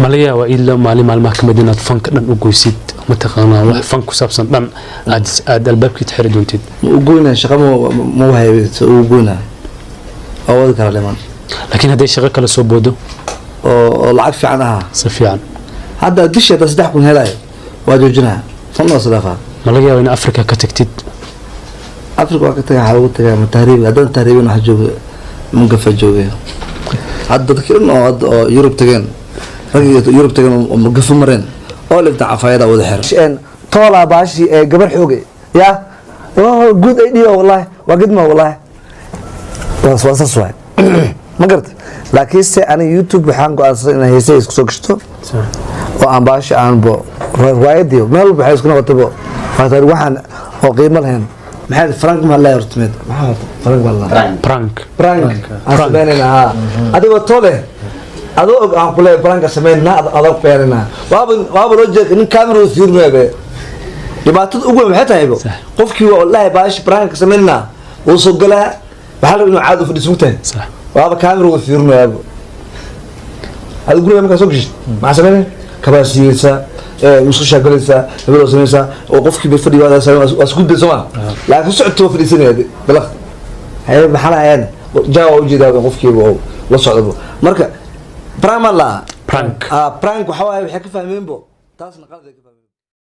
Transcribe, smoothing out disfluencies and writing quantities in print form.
Ma laga yaabaa ilaa maalin maalmaha kamid inaad fanka dhan u goysid, mataqaanaa, wax fan ku saabsan dhan aad albaabkiid xiri doontid? Ma u goynaa? Shaqa ma u hayay ugu goynaa, waa wadi kala dhiman. Laakiin hadday shaqo kale soo boodo oo lacag fiican ahaa? Si fiican. Hadda bishii hadda 3000 helayo, waa joojinaa, fan waa sadaafaa. Ma laga yaabaa in Africa ka tagtid? Africa waa ka tagaa. Waxaa lagu tagaa ma tahriib? Haddaan tahriibin, waxa jooga Mugafa joogay. Hadda dadkii dhan oo hadda oo Yurub tageen, raggii Yurub tageen oo Mugafa mareen oo lifta cafaayada wada xiran. Toolaa baashi ee gabar xoogay ya good idea, wallahi waa gidma, wallahi waa saas waay, ma garata? Laakiinse aniga YouTube waxaan go'aansaday inaan heesay isku soo gashto oo aan baashi aanbo riwaayadii meel walba waxay isku noqotaybo waxaan oo qiimo lahayn. Maxay frank ma leeyahay horta? Mid maxaa horta frank ma leeyahay? Prank. Prank aan sameynayna haa, adigoo tole adoo og aan kuleeyahay prank sameynaa, adag beenina, waaba loo jeeda nin camera fiirinaya be. Dhibaatada ugu weyn maxay tahay bo? Qofkii waa wallahi baashi prank sameynaa, wuu soo galaa, waxaa la rabaa inuu caadi u fadhiisan tahay. Waaba camera wuu fiirinayaabo. Adiga guriga markaa soo gashid, maxaa sameynaya? Kabaa siiyeysaa, musqushaa galaysaa, hebel waa sameynaysaa oo qofkii bay fadhiga waa isku day, soo ma? Laakiin socodka waa fadhiisanaya dalaq haye, maxaa lahayaan jaa waa ujeedaa in qofkiiba oo la socdabo. Marka prank ma laha. Prank. Ah, prank waxa waaye waxay ka fahmeen bo, taasna qalad ay ka fahmeen.